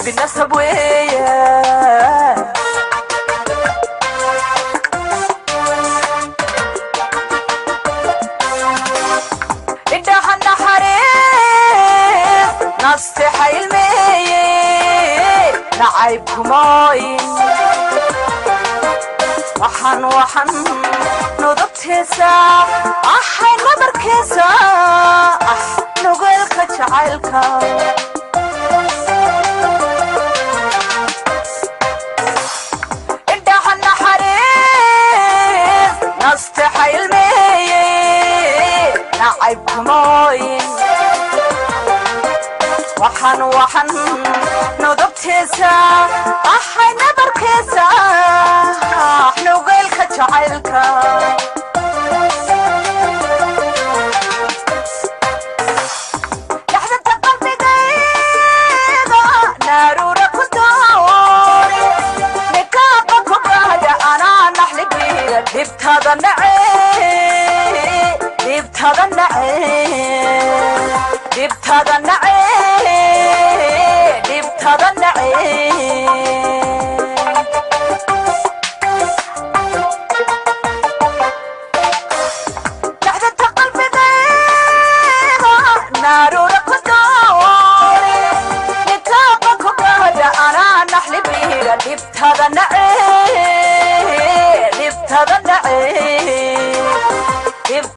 Haybi nasab weeyaan. Indhaha naxariis nastexa ilmeeye, nacayb kumooyin. Waxaan nudubtiisa ahay, nabarkiisa ah, nugeelka jacaylka. Indhaha naxariis nastexa ilmeeye, nacayb kumooyin. Waxaan nudubtiisa ahay, nabarkiisa, nugeelka jacaylka. Dhaxdanta qalbigayga naruura ku doori, nikaaqa ku gaadha anaa naxligiida. Dhibtada nace, dhibtada nace, dhibtada nace, dhibtada nace. Dhaxdanta qalbigayga.